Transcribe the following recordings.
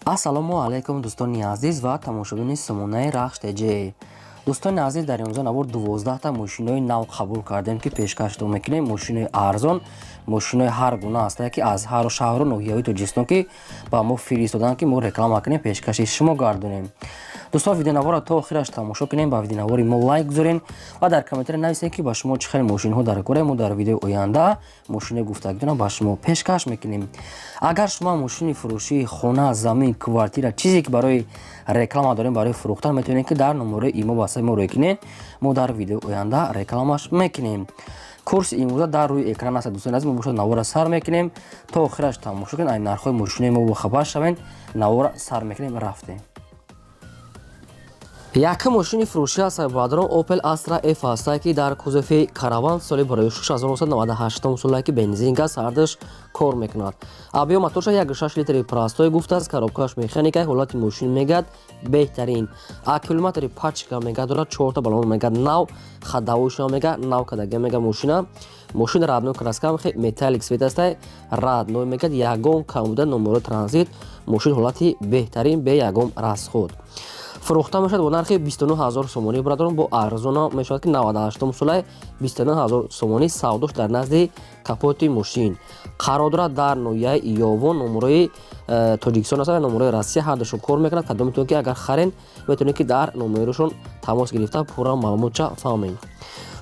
Ассалому алайкум, дӯстони азиз ва тамошобини сомонаи Рахш ТЖ. Дӯстони азиз, дар имрӯза навор 12та мошинои нав қабул кардем, ки пешкаштон мекунем. Мошинои арзон, мошинои ҳар гуна ҳастае, ки аз ҳару шаҳру ноҳияҳои Тоҷикистон ки ба мо фиристоданд, ки мо реклама кунем, пешкаши шумо гардонем. Дӯстон, видеонаворро то охираш тамошо кунем, ба видеонавори мо лайк гузорем ва дар комментария нависем, ки ба шумо чӣ хел мошинҳо дар кора. Мо дар видеои оянда мошинои гуфтагитонро ба шумо пешкаш мекунем. Агар шумо мошини фурӯшии хона, замин, квартира, чизе ки барои реклама дорем, барои фурӯхтан, метавонед, ки дар номерои имо васаи мо рӯй кунед. Мо дар видеои оянда рекламаш мекунем. Курси имрӯза дар рӯи экран аст. Дӯстони азиз, мо бошад навора сар мекунем, то охираш тамошо кунед, ай нархҳои мошинои мо бохабар шавед. Навора сар мекунем, рафтем. Якум мошини фурӯшӣ аст, бародарон, Opel Astra F ҳастае, ки дар кузови караван, соли барои 1998 солае, ки бензин, газ ҳардаш кор мекунад. Объём моторша 1,6 литри простой гуфтааст, коробкааш механика. Ҳолати мошин мегӯяд беҳтарин. Аккумулятори пачка мега дорад, чорта балон мега нав, ходовойша мега нав кадага мега мошина. Мошин родной краска, металлик цвет астай, родной мегӯяд, ягон камбуда, номерои транзит. Мошин ҳолати беҳтарин, бе ягон расход. Фурӯхта мешавад бо нархи 29 ҳазор сомонӣ, бародарон, бо арзона мешавад, ки 98 солаи, 29 ҳазор сомонӣ. Савдош дар назди капоти мошин қарор дорад, дар ноҳияи Ёвон. Номерои Тоҷикистон аст ва номерои Россия, ҳардушон кор мекунад. Кадометон ки агар харен, метавонед, ки дар номерошон тамос гирифта, пурра маълумотча фаҳмед.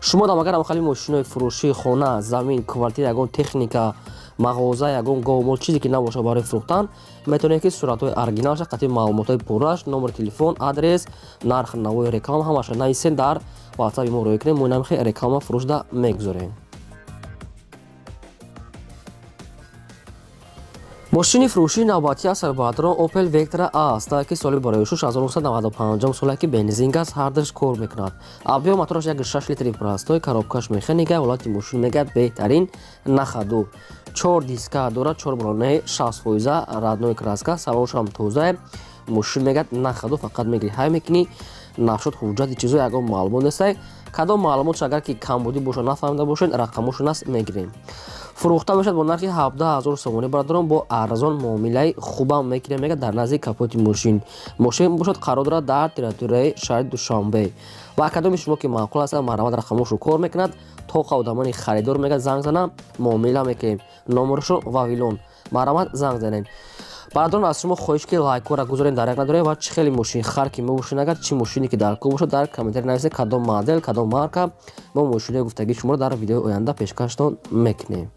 Шумо дам агар ҳамхали мошинои фурӯшии хона, замин, квартира, ягон техника, мағоза, ягон говмол, чизе ки набошад барои фурӯхтан, метавонед, ки суратҳои оригиналша қатъи маълумотҳои пурраш, номери телефон, адрес, нарх, навои реклама, ҳамаша нависен, дар ватсапи мо рӯй кунем. Мо инамхи реклама фурӯшда мегузорем. Мошини фурӯшии навбатӣ аст, бародарон, Opel Vectra A аст, ки соли барои 1995 соле, ки бензин, газ ҳардаш кор мекунад. Объём мотораш 1,6 литри простой, коробкаш механика. Ҳолати мошин мегӯяд беҳтарин, на ходу. Чор диска дорад, чор балонаи 60 фоиза, родной краска, салоншам тоза. Мошин мегӯяд на ходу, фақат мегири, ҳай мекунӣ. Нашуд ҳуҷҷати чизо ягон маълумот нестай. Кадом маълумотш агар ки камбудӣ бошад, нафаҳмида бошед, рақамошон аст, мегирем. Фурӯхта мешавад бо нархи 17 ҳазор сомонӣ, бародарон, бо арзон муомилаи хубам мекунем, мегӯяд. Дар назди капоти мошин мошин бошад, қарор дорад дар территорияи шаҳри Душанбе. Ва кадоми шумо ки маъқул аст, марҳамат, рақамошро кор мекунад. То одамони харидор мегӯяд, занг зана, муомила мекунем. Номерошон Вавилон, марҳамат, занг занед. Бародарон, аз шумо хоҳиш, ки лайкҳоро гузорем, дарак надорем. Ва чӣ хеле мошин хар ки мебошед, агар чӣ мошине ки дар кор бошад, дар комментария нависед, кадом модел, кадом марка. Мо мошинои гуфтагии шуморо дар видеои оянда пешкаштон мекунем.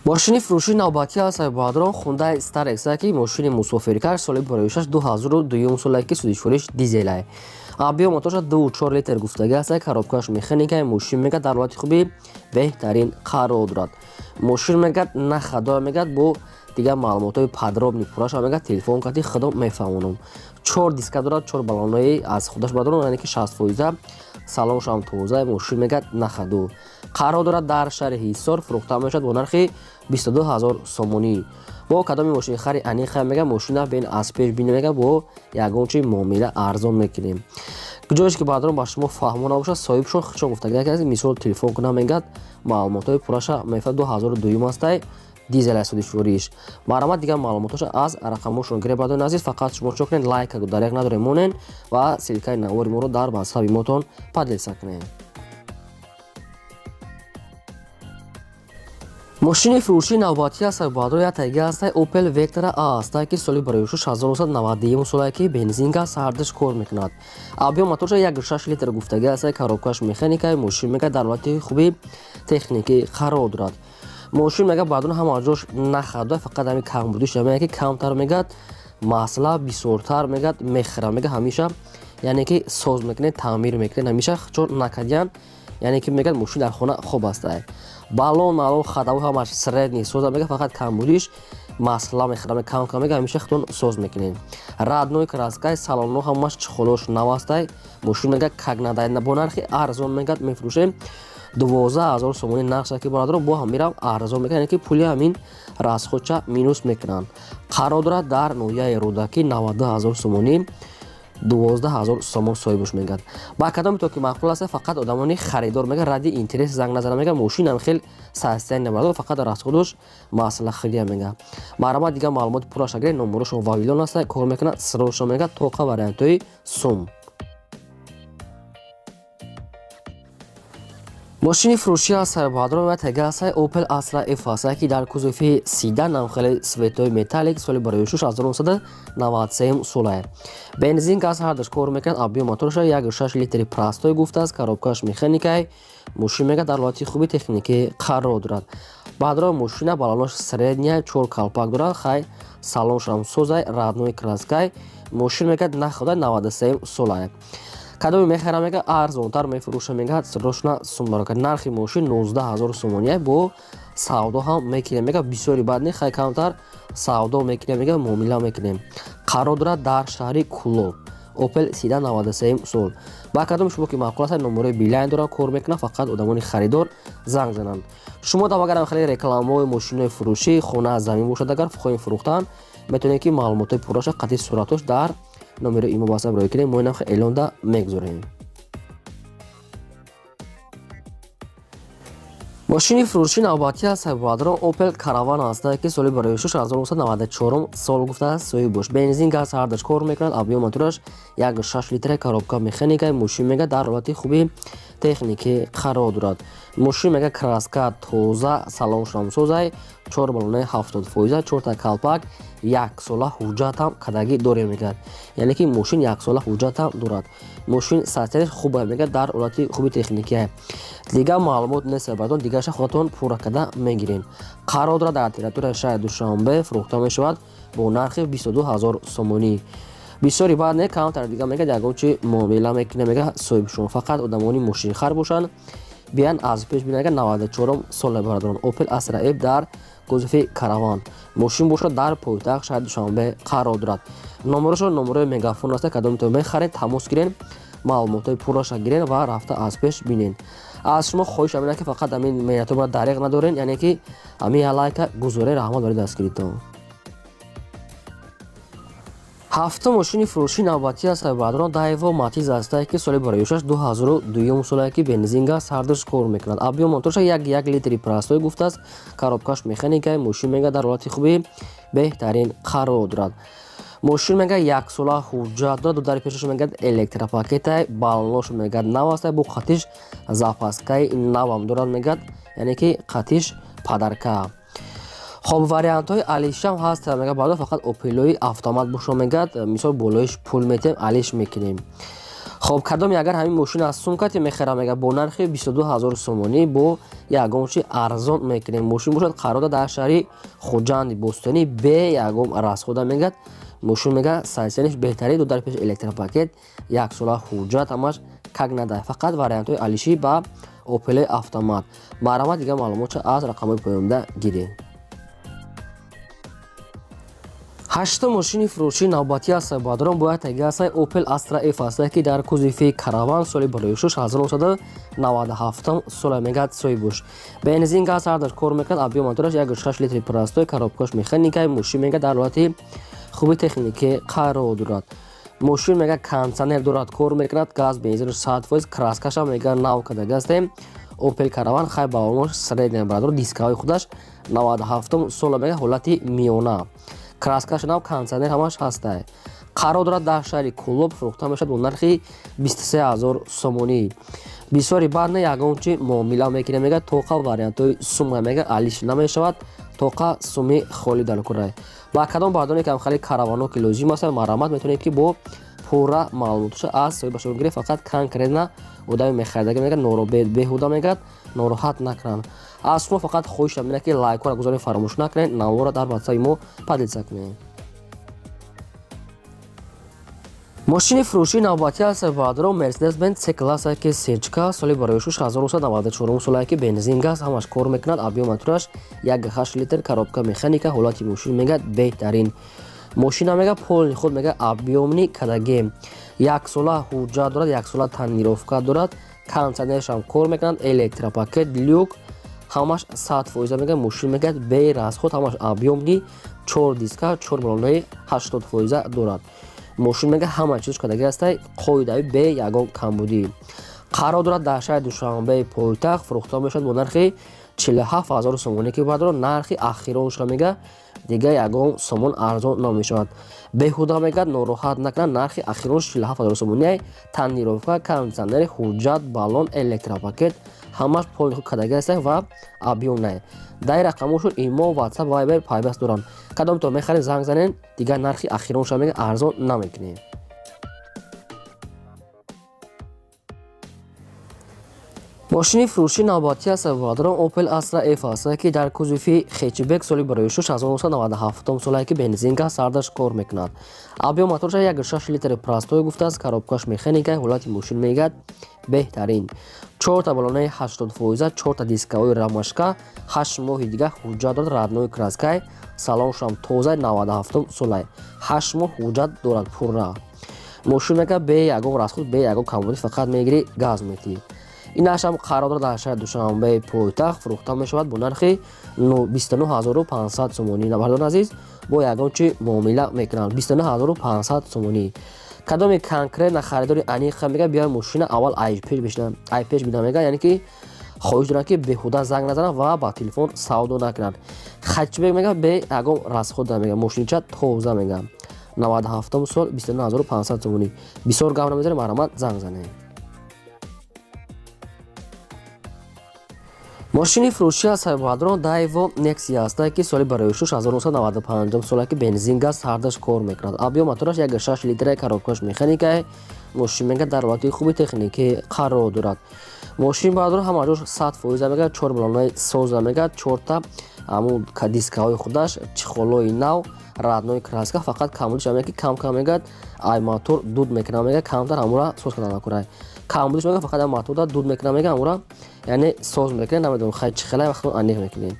Мошини фурӯшии навбатӣ аст, бародарон, Хундай Starex, ки мошини мусофиркаш, соли бароишаш 2002 соле, ки сӯзишвориш дизелай. Объём моторша 2,4 литр гуфтагӣ аст, коробкаш механика. Мошин мегӯяд дар ҳолати хуби беҳтарин қарор дорад. Мошин мегӯяд на ходу, мегӯяд бо дигар маълумотҳои подробный пурраша мегӯяд телефон карди, худо мефаҳмонам. Чор диска дорад, чор балонаи аз худаш, бародарон, яъне ки 60 фоиза, салоншам тоза. Мошин мегӯяд на ходу, қарор дорад дар шаҳри Ҳисор. Фурӯхта мешавад бо нархи 22 ҳазор сомонӣ. Бо кадоми мошинхари аниқа мега, мошина бен аз пеш бин, мега бо ягон чи муомила арзон мекунем. Ҷоеш ки, бародарон, ба шумо фаҳмо набошад, соҳибшон худшон гуфтагӣ, мисол телефон кунам, мегӯяд, маълумотҳои пурраша мефа. 2002 астай, дизел аст сӯзишвориш. Марҳамат, дигар маълумотҳоша аз рақамошон гиред. Бародарони азиз, фақат шумо чо кунед? Лайка даряк надорем, монен ва ссылкаи навори моро дар ватсаби мотон поделиться кунед. Мошини фурӯшии навбатӣ аст, бародарон, як тайга аст, Opel Vectra A аст, ки соли барои 1991 солае, ки бензин, газ ҳардаш кор мекунад. Объём моторша 1,6 литр гуфтагӣ аст, коробкаш механика. Мошин мегӯяд дар ҳолати хуби техникӣ қарор дорад. Мошин мегӯяд, бародарон, ҳама ҷош на ходу, фақат ҳамин камбудиш мегӯяд, ки камтар мегӯяд масла, бисёртар мегӯяд мехӯрад, мегӯяд ҳамеша, яъне ки соз мекунед, таъмир мекунед ҳамеша, чон накардиян, яъне ки мегӯяд мошин дар хона хоб астае. Балон малон, ходовой ҳамаш средний соза, мегӯяд, фақат камбудиш масла мехӯрад, кам кам, мегӯяд, ҳамеша худтон соз мекунед. Родной краскай, салонҳо ҳамаш чехолош нав астай. Мошин мегӯяд как надо, бо нархи арзон мегӯяд мефурӯшем, 12 ҳазор сомонӣ нархша, ки бародарон, бо ҳамирам арзон мекунад, яъне ки пули ҳамин расходча минус мекунанд. Қарор дорад дар ноҳияи Рӯдакӣ, 92 ҳазор сомонӣ. 12 000 сомон соҳибаш мегӯяд. Ба кадоми то ки маъқул аст, фақат одамони харидор мега, ради интерес занг назана мега. Мошинам хел состояние набарад, фақат расходуш масъала хелия мега. Марҳамат, дигар маълумоти пурраша гиред. Номерошон Вавилон аст, кор мекунад срочно мега, тоқа вариантҳои сум. Мошини фурӯшӣ аз сайбадрон ва тега Opel Astra F аст, ки дар кузови седан, намхели цветои металлик, соли барои 1993 солае. Бензин, газ ҳардаш кор мекунад. Объём мотораша 1,6 литри простой гуфтааст, коробкаш механикай. Мошин мега дар ҳолати хуби техникӣ қарор дорад. Баъдро мошина балонош средняя, чор калпак дорад. Хай, салоншам созай, родной краскай. Мошин мегӯяд нахуда 93 солае. Кадоме мехара мега, арзонтар мефурӯша мега, срочно сум барока. Нархи мошин 19 000 сомония, бо савдо ҳам мекунем мега. Бисёри бад не, хай, камтар савдо мекунем мега, муомила мекунем. Қарор дорад дар шаҳри Кулоб. Опел седан 93 сол. Ба кадоми шумо ки маъқул аст, номерои Билайн дорад, кор мекунад, фақат одамони харидор занг зананд. Шумо дам агарам хеле рекламаҳои мошинои фурӯшӣ, хона, замин бошад, агар хоҳем фурӯхтан, метавонед ки маълумотҳои пурраша қатъи суратош дар номери имо ватсап роӣ кунем, мо инам эълонда мегузорем. Мошини фурӯши навбатӣ аз сайбадрон Opel Caravan аст, ки соли барои 1994 сол гуфтааст соҳибош. Бензин, газ ҳардаш кор мекунад. Объём мотораш 1,6 литра, коробка механика. Мошин мега дар ҳолати хуби техникӣ қарор дорад. Мошин мега краска тоза, салон шамсозай, чор балонаи 70%, чорта калпак, як сола ҳуҷҷатам кадагӣ дорем мегӯяд, яъне ки мошин як сола ҳуҷҷатам дорад. Мошин состоянияш хуба мегӯяд, дар ҳолати хуби техникия. Дигар маълумот нест, бардон, дигарша худатон пурра карда мегирем. Қарор дорад дар территорияи шаҳри Душанбе, фурӯхта мешавад бо нархи 22 000 сомонӣ. Бисёри баъд не, камтар дига мегӯяд, ягон чи муомила мекунем мега соҳибшон. Фақат одамони мошинхар бошанд, биян аз пеш бинага. 94 сола бардорон, Opel Astra F дар кузови Караван. Мошин бошад дар пойтахт шаҳри Душанбе қарор дорад. Номерошон номерои Мегафон аст. Кадомитон мехаред, тамос гирен, маълумотҳои пурраша гирен ва рафта аз пеш бинен. Аз шумо хоҳиш ҳамин ки фақат ҳамин меҳнатро дареғ надорен, яъне ки ҳамин лайка гузорен. Раҳмат барои дастгиритон. Ҳафтум мошини фурӯши навбатӣ аст, баъдрон Дайво Матиз астае, ки соли барои 2002 солае, ки бензин, газ ҳардуш кор мекунад. Объём мотораша 1,1 литри простой гуфтааст, коробкаш механикай. Мошин мега дар ҳолати хуби беҳтарин қарор дорад. Мошин мега яксола ҳуҷҷат дорад. Ду дари пешаш мегӯяд электропакетай, балонош мегӯяд нав астай, бо қатиш запаскаи навам дорад мегӯяд, яъне ки қатиш подарка. Хоб, вариантҳои алишам ҳаст мега, баъдо фақат опелои автомат бошо мегӯяд, мисол болоиш пул метем, алиш мекунем. Хоб, кадоме агар ҳамин мошин аз сумкате мехара мега, бо нархи 22 000 сомонӣ бо ягон чи арзон мекунем. Мошин бошад қарор дар шаҳри Хуҷанди бостонӣ, бе ягон расхода мегӯяд. Мошин мега состоянияш беҳтарин, ду дар пеш электропакет, як сола ҳуҷҷат, ҳамаш как надо, фақат вариантҳои алишӣ ба опелои автомат. Марҳамат, дигар маълумотша аз рақамҳои поёнда гиред. Ҳаштум мошини фурӯши навбатӣ аст, баъдрон бояд таги астай Opel Astra F аст, ки дар кузови Караван, соли барои 1997 сола мегӯяд соҳибош. Бензин, газ ҳардаш кор мекунад. Объём мотораш 1,6 литри простой, коробкаш механикай. Мошин мега дар ҳолати хуби техникӣ қарор дорад. Мошин мега кондиционер дорад, кор мекунад, газ, бензин 100%, краскашам мега нав кардаги астем. Opel Caravan, хай, балонош средняя бардор, дискаҳои худаш 97 сола мега, ҳолати миёна, краскаш нав, кондиционер ҳамаш ҳастай. Қарор дорад дар шаҳри Кулоб, фурӯхта мешавад бо нархи 23 000 сомонӣ. Бисёри баъд не, ягон чи муомила мекунем мега, тоқа вариантҳои сума мега, алиш намешавад, тоқа суми холӣ дар курай. Ба кадом бардоне ки хали каравано ки лозим аст, марҳамат, метавонед ки бо пурра маълумоташа аз соҳибашон гиред. Фақат конкретно одами мехаридаги мега, беҳуда мегӯяд, нороҳат накунанд. Аз шумо фақат хоҳишам ина ки лайкҳоро гузоред, фаромӯш накунед, наворро дар ватсапи мо поделиться кунед. Мошини фурӯшии навбатӣ аст, баъдро Мерседес-Бенз С класса, ки сечка, соли барои 1994 солае, ки бензин, газ ҳамаш кор мекунад. Объём мотораш 1,8 литр, коробка механика. Ҳолати мошин мегӯяд беҳтарин. Мошина мега полный худ мега объёмный кадаге, яксола ҳуҷҷат дорад, яксола тонировка дорад, кондиционершам кор мекунад, электропакет, люк ҳамаш 100% мега. Мошин мегӯяд бе расход, ҳамаш объёмный, чор диска, чор балонаи 80% дорад. Мошин мега ҳама чизш кадаги ҳастай, қоидаи бе ягон камбудӣ. Қарор дорад дар шаҳри Душанбе пойтахт, фурӯхта мешавад бо нархи 47 000 сомонӣ, ки бардоро нархи ахиронша мега, дига ягон сомон арзон намешавад. Беҳуда мега нороҳат накунад, нархи ахирон 47 000 сомонӣ. Тонировка, кондитсионери, ҳуҷҷат, баллон, электропакет ҳамаш полный худ кадаги ҳастай ва объём най. Дар рақамошон имо, WhatsApp, Viber пайваст доранд. Кадомто мехаред, занг занед, дигар нархи ахиронша мега арзон намекунем. Мошини фурӯши навбатӣ аст бародарон Opel Astra F аст, ки дар кузови хэтчбек соли барои 1997 солае, ки бензин газ сардаш кор мекунад. Объём моторша 1,6 литри простой гуфтааст, коробкаш механика, ҳолати мошин мегӯяд беҳтарин. 4та баллонаи 80%, 4та дискаҳои рамашка, 8 моҳи дига ҳуҷҷат дорад, родной краскай, салоншам тоза, 97 солай. 8 моҳ ҳуҷҷат дорад пурра. Мошин мегӯяд бе ягон расход, бе ягон камбудӣ, фақат мегирӣ газ метиҳӣ. Инашам қарор дорад дар шаҳри Душанбе пойтахт, фурӯхта мешавад бо нархи 29500 сомонӣ. Бародарони азиз, бо ягон чи муомила мекунанд 29500 сомонӣ. Кадоми конкретно харидори аниқа мега биёй мошина аввал айпеш бида мега, яъне ки хоҳиш доранд, ки беҳуда занг назананд ва ба телефон савдо накунанд. Хэтчбек мега бе ягон расход мега, мошинча тоза мега. 97 сол, 29500 сомонӣ. Бисёр гап намезанем, марҳамат занг занед. Мошини фурӯшӣ аз бародарон Daewoo Nexia аст, ки соли барои 1995 соле, ки бензин газ сардаш кор мекунад. Объём мотораш 1,6 литра, коробкаш механика, мошин мега дар ҳолати хуби техникӣ қарор дорад. Мошин бародарон ҳама ҷош 100% мега, 4 баллонаи соза мега, 4та ҳамун дискаҳои худаш, чехолои нав, родной краска, фақат камбудиш мега ки кам-кам мега ай мотор дуд мекунад мега, камтар ҳамура соз кардан накунад. Камбудиш мега фақат ай мотор дуд мекунад мега, ҳамура яъне соз мекунем, намедонам хай чӣ хелай вақт аниқ мекунем.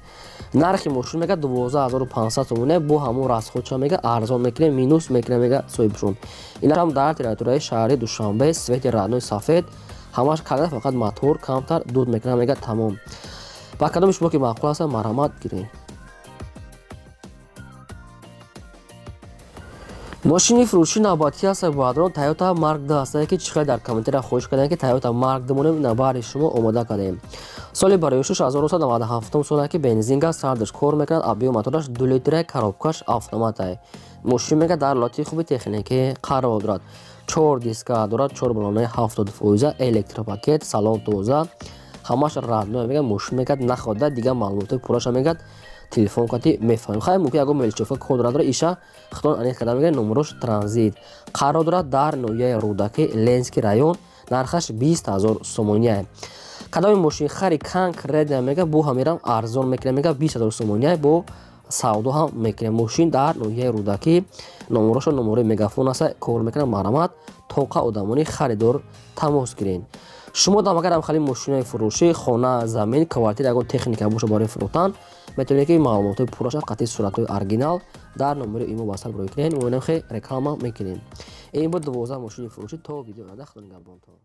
Нархи мошин мега 12500 сомонӣ, бо ҳамун расходша мега арзон мекунем, минус мекунем мега соҳибшон. Инам дар территорияи шаҳри Душанбе, цвети родной сафед, ҳамаш карда, фақат мотор камтар дуд мекунад мега, тамом. Ба кадоми шумо ки маъқул аст, марҳамат гиред. Мошини фурӯши навбатӣ аст бародарон Toyota Mark 2 аст, ки чӣ хеле дар комментария хоҳиш кардем, ки Toyota Mark 2 монем, ина баҳри шумо омода кардем. Соли барои 1997 соле, ки бензин газ сардаш кор мекунад, объём мотораш 2 литра, коробкаш автоматай. Мошин мега дар ҳолати хуби техникӣ қарор дорад. 4 диска дорад, 4 баллонаи 70%, электропакет, салон тоза, ҳамаш родной мега, мошин мегӯяд находа, дигар маълумотҳои пурраша мегӯяд телефон кати мефаҳмем. Хай мумкин ягон мелчофа код дорад, иша худон аниқ карда мегӯяд. Номерош транзит. Қарор дорад дар ноҳияи Рӯдакӣ, Ленский район, нархаш 20 000 сомонӣ. Кадоми мошинхари конкретно мега бо ҳамирам арзон мекунем мега, 20 000 сомонӣ бо савдо ҳам мекунем. Мошин дар ноҳияи Рӯдакӣ, номерошо номерои мегафон аст, кор мекунам, марҳамат тоқа одамони харидор тамос гиред. Шумо дам агар хали мошинои фурӯшӣ, хона, замин, квартира, ягон техника боша барои фурӯхтан, метавонед ки маълумотҳои пурраша қатъи суратҳои оригинал дар номери имо WhatsApp рӯй кунед. Мо инам хе реклама мекунем. Ин буд 12 мошини фурӯшӣ. То видео оянда, худо нигаҳбонтон.